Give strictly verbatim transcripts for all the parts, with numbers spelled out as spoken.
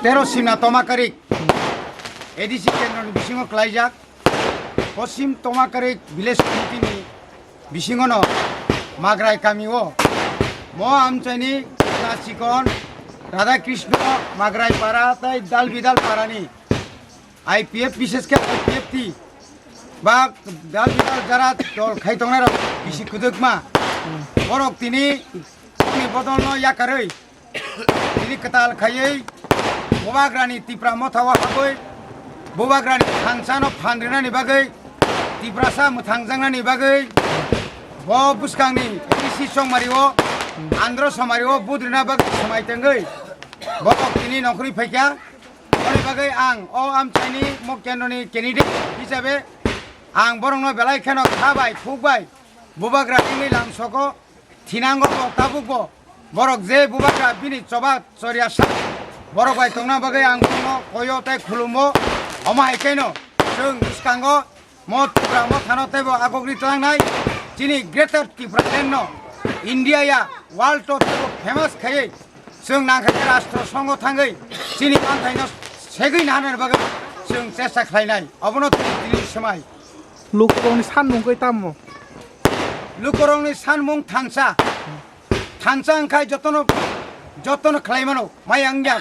Tero Simna Tomakarik A D C kendroni bisingo klaijak Poschim Tomakarik Village Committee ni bisingono Magrai kamio mo amchaini Chikon Radha Krishna Magrai para tei Dalbidal parani I P F, bishesh khe I P F T ba dal bidal jara dol khai tongnai rok bisi kwdwkma. Borok tini ni bodol no yakarwi tini kwtal khaiwi Bubagrani Tipra motha o habwi Bubagrani thansa no phan rwnani bagwi Tiprasa mwthangjaknani bagwi bo bwskangni A D C chongmari o Andhra somari o budrina bagwi swmai tongwi borok tini nongkhorwi phaikha. Aboni bagwi ang o amchaini mo kendroni candidate hisabe ang borokno belai kheno kha bai, khuk bai, bubagra wngwi lamsogo thinango bo tabukbo borok je bubagra bini choba choriya sa borok bai tongna bagwi ang borokno koyo tei khulumo. Omo hai kheno chwng bwskango mo Tipra mothano teibo agogri tlangnai chini Greater Tipraland no India ya world o teibo famous khaiwi chwng nangkha khe rastro songo thangwi chini manthaino segwi naharnani bagwi chwng chesta khlainai. Obono tini tini swmai. Lukurokni sanmung khe tamo? Lukurokni sanmung thansa. Thansa wngkha jotono, jotono khlai mano, maya wngya.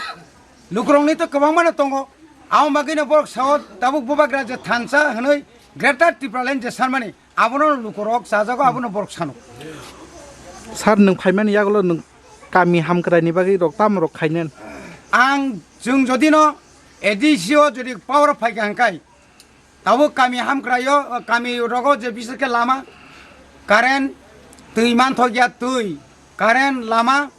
Lukurokni to kwbangmano tongo. Abo bagwino borok sao tabuk bubagra je thansa hwnwi Greater Tipraland je sanmani. Abono lukurok chajago, abono borok sano. Sir, nwng phaimani yagulo nwng kami hamkraini bagwi rok tamo rok khainani? Ang, chwng jodi no A D C o jodi power o phaikha hwnkhai, tabuk kami hamkraio, kami rogo je bishesh khe lama, current, twi manthokya twi, current, lama,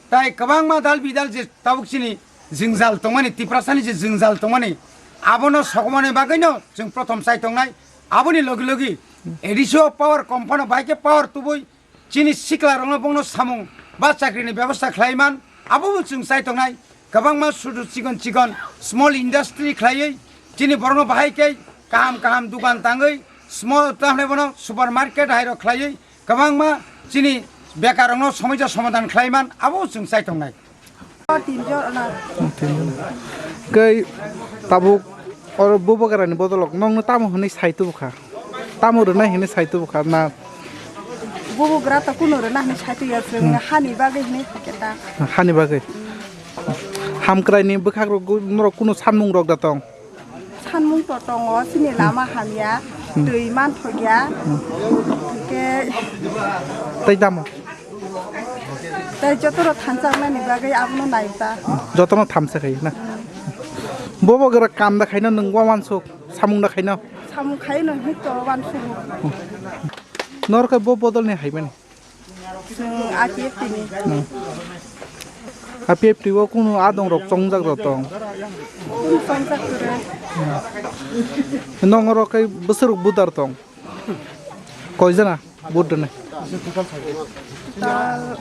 Tai kwbangma dal bidal je tabuk chini jwngjal tongmani, Tiprasani je jwngjal tongmani, abono sokomani bagwino chwng prothom chai tongnai. Aboni logi logi A D C o power kom phano bahai khe power tubui chini siklarokno bongno samung ba chakrini bebosta khlai man, abobo chwng chai tongnai. Kwbangma sudu chikon chikon small industry khlaiwi chini borokno bahai khe kaham kaham dukan tangwi small tamle bono supermarket hairok khlaiwi kwbangma chini bekarrokno somosa somadhan khlai man, abo chwng chai tongnai. O tin jon na. Kei tabuk oro bubagrani bodolok nokno tamo hwnwi sai tubukha? Tamo rwnai hwnwi sai tubukha na? Bubagra to kuno rwna hwnwi sai tuya chwng, hmm, hani bagwi hwnwi khe ta. Hani bagwi? Hamkraini bwkhakrok norok kuno sanmungrok da tong? Sanmung to tongo, chini lama hamya, hmm, twi manthokya, hmm, hwnkhe tei tamo? Tei jotono thansa wngnani bagwi abono nai ta. Jotono thamsa khai na? Bobo gra kam da khaino nwng wansuk, samung da khaino? Samung khaino hito wansugo. Norok bo bodol ni haimani? Chwng A P F T ni. Hmm. A P F T o kunu adong rok chongjak rok tong? Kunu chongjak kwrwi. Nong oro kei bwswk budar tong? Koi jana budar nai? Total